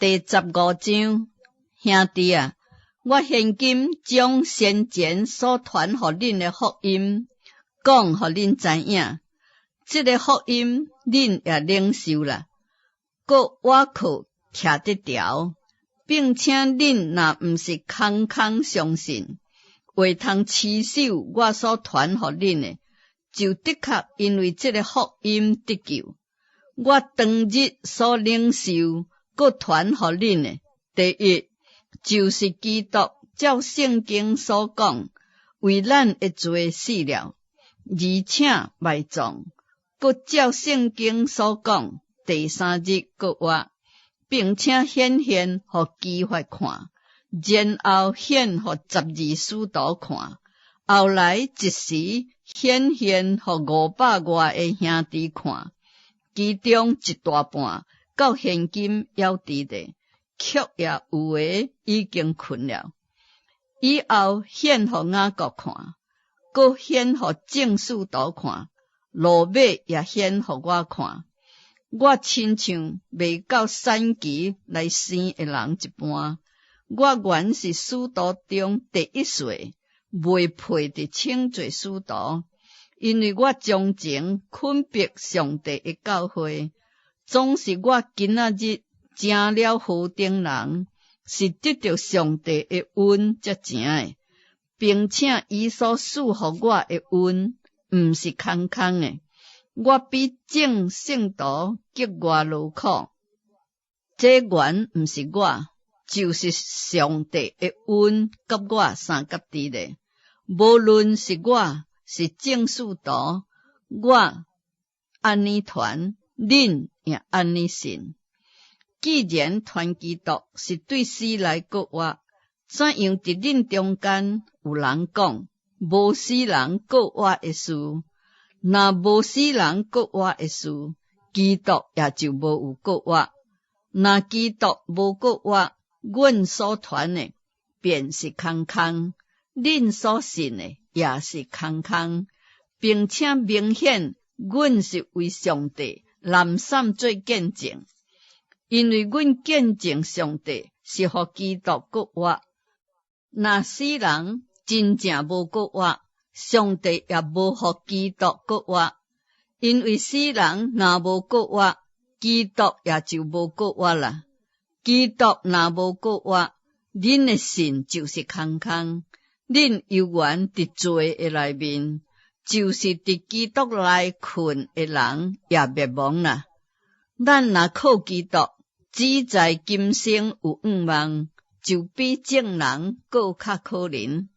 第15章，兄弟啊，我現今將先前所傳予恁的福音講予恁知影。這个福音恁也領受啦，閣倚靠徛得牢，並且恁若毋是空空相信，會通持守我所傳予恁的，就的確因為這个福音得救。我當日所領受，閣傳予恁的，第一就是基督照聖經所講，為咱的罪死了，而且埋葬，閣照聖經所講，第三日復活，並且顯現予磯法看，然後顯予12使徒看，後來一時顯現予500外个兄弟看，其中一大半到現今猶佇咧，卻也有的已經睏了。以後顯予雅各看，閣顯予眾使徒看，落尾也顯予我看。我親像未到產期來生的人一般，我原是使徒中第一細，袂配得稱做使徒，因為我將前捆迫上帝的教會。總是我今仔日成了何等人，是得著上帝的恩才成的，並且伊所賜予我的恩，毋是空空的。我比眾聖徒格外勞苦，這原毋是我，就是上帝的恩佮我相佮佇咧。無論是我是眾使徒，我按呢傳，恁也按呢信。既然傳基督是對死來復活，怎樣佇恁中間有人講無死人復活的事？若無死人復活的事，基督也就無有復活。若基督無復活，阮所傳的便是空空，恁所信的也是空空，並且明顯，阮是為上帝濫散做見證，因為阮見證上帝是予基督復活。若死人真正無復活，上帝也無予基督復活，因為死人若無復活，基督也就無復活啦。基督若無復活，恁的信就是空空，恁猶原佇罪的內面，就是佇基督內睏的人也滅亡啦。咱若靠基督，只在今生有向望，就比眾人閣較可憐。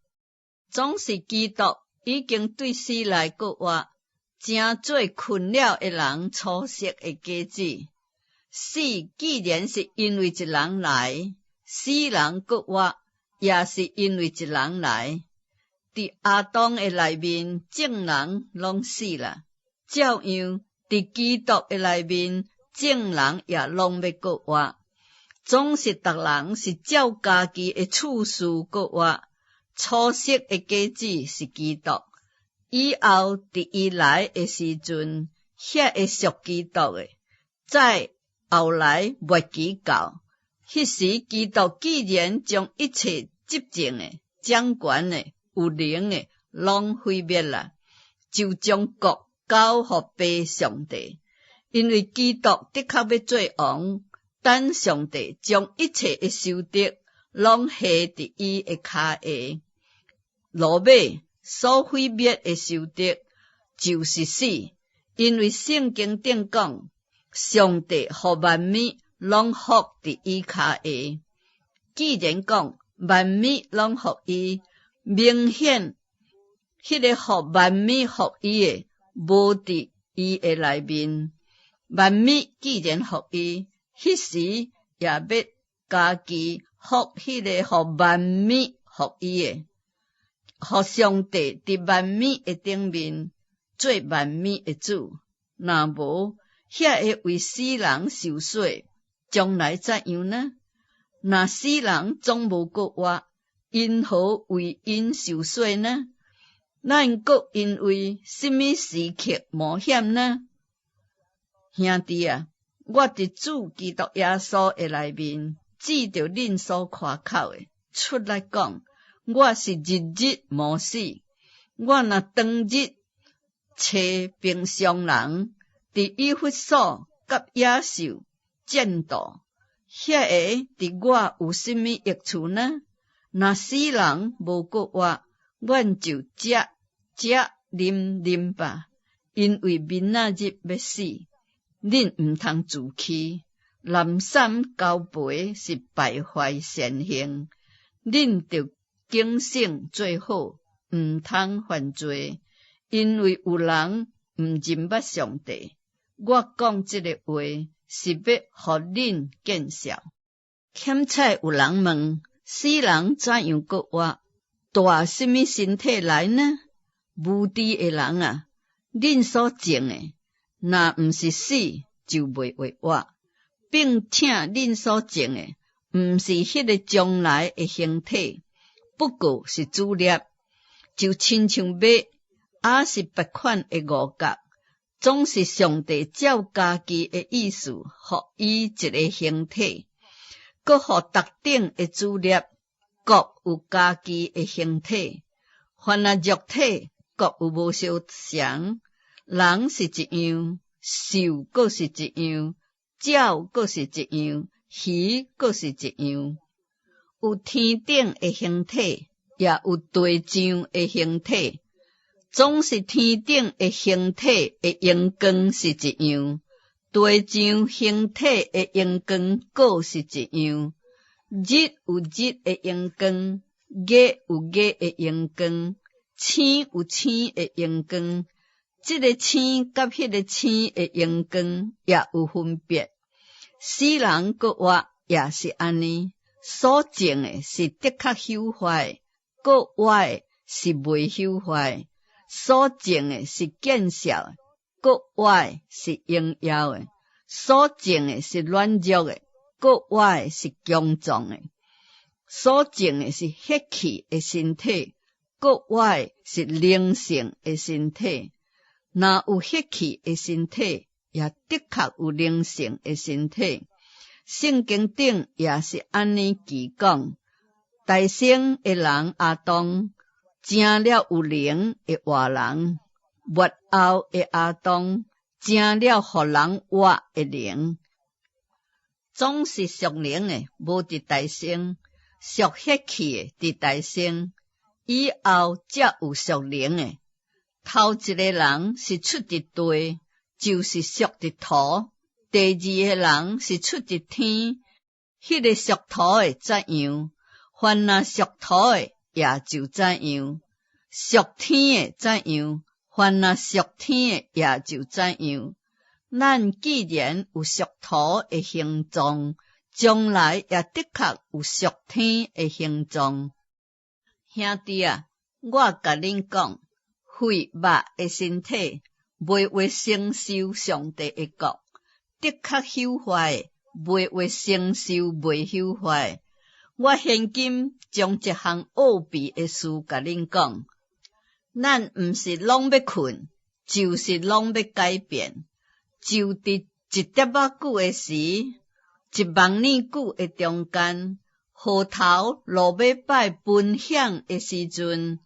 總是基督已經對死來復活，成做睏了的人初熟的果子。死既然是因為一人來，死人復活也是因為一人來。佇亞當的內面，眾人攏死啦；照樣佇基督的內面，眾人也攏欲復活。總是逐人是照家己的次序復活。初熟的果子是基督，以後佇伊來的時陣，遐个屬基督的，再後來末期到，彼時基督既然將一切執政的、掌權的、有能的，攏毀滅啦，就將國交予父上帝。因為基督的確欲做王，等上帝將一切的仇敵攏下佇伊的跤下。落尾所毀滅的仇敵就是死，因為聖經頂講，上帝予萬物攏服佇伊跤下。既然講萬物攏服伊，明顯彼个予萬物服伊的，無佇伊的內面。萬物既然服伊，彼時也欲家己服彼个予萬物服伊的，予上帝佇萬物的頂面做萬物的主。若無，遐个為死人受洗，將來怎樣呢？若死人總無復活，𪜶何為𪜶受洗呢？咱閣因為啥物時刻冒險呢？兄弟啊，我佇主基督耶穌的內面，指著恁所誇口的，出來講，我是日日冒死。我若當日揣平常人，佇以弗所佮野獸戰鬥，遐个佇我有啥物益處呢？若死人無閣活，阮就食食啉啉吧，因為明仔日欲死。恁毋通自欺，濫散交陪是敗壞善行。恁著警醒做好，毋通犯罪，因為有人毋認捌上帝。我講這个話是欲予恁見笑。欠采有人問：死人怎樣閣活？帶啥物身體來呢？無知的人啊！恁所種的，若毋是死，就袂會活，並且恁所種的，毋是彼个將來的形體，不過是籽粒，就親像麥，抑是別款的五穀，總是上帝照家己的意思，予伊一个形體，閣予逐等的籽粒各有家己的形體。凡若肉體各有無相仝，人是一樣，獸閣是一樣，鳥閣是一樣，魚閣是一樣。有天頂的形體，也有地上的形體。總是天頂的形體的榮光是一樣，地上形體的榮光閣是一樣。日有日的榮光，月有月的榮光，星有星的榮光。這个星佮彼个星的榮光也有分別。死人閣活也是按呢，所種的是的確朽壞，閣活的是袂朽壞。所種的是見笑的，閣活的是榮耀的；所種的是軟弱的，閣活的是強壯的；所種的是血氣的身體，閣活的是靈性的身體。若有血氣的身體，也的確有靈性的身體。聖經頂也是按呢記講：大先的人亞當成了有靈的活人，末後的亞當成了予人活的靈。總是屬靈的，無佇大先；屬血氣的佇大先，以後才有屬靈的。頭一个人是出佇地，就是屬佇土；第二个人是出佇天。彼个屬土的怎樣，凡若屬土的也就怎樣；屬天的怎樣，凡若屬天的也就怎樣。咱既然有屬土的形狀，將來也的確有屬天的形狀。兄弟啊，我共恁講，廢肉的身體袂會承受上帝的國，的確朽壞的袂會承受袂朽壞。我現今將這項奧秘的事共恁講，咱毋是攏欲睏，就是攏欲改變。就佇一點仔久的時，一望爾久的中間，號頭落尾擺分響的時陣，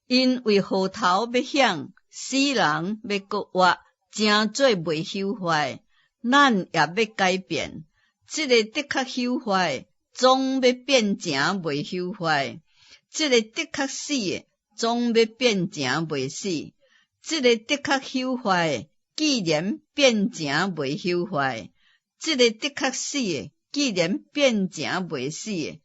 因為號頭欲響，死人欲閣活，成做袂朽壞，咱也欲改變。這个的確朽壞，總欲變成袂朽壞；這个的確死的，總欲變成袂死。這个的確朽壞，既然變成袂朽壞；這个的確死的，既然變成袂死的，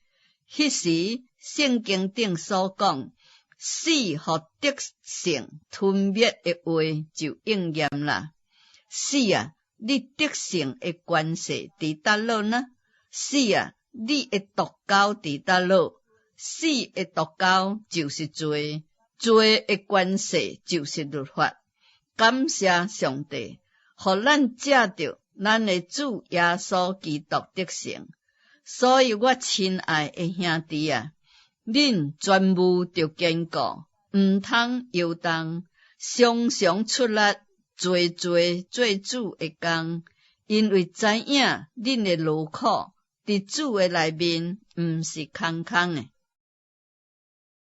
彼時聖經頂所講，死予得勝吞滅的話就應驗啦。死啊，你得勝的權勢佇佗落呢？死啊，你的毒鈎佇佗落？死的毒鈎就是罪，罪的權勢就是律法。感謝上帝，予咱藉著咱的主耶穌基督得勝。所以我親愛的兄弟啊，恁全部著堅固，毋通搖動，常常出力，濟濟做主的工，因為知影恁的勞苦佇主的內面毋是空空的。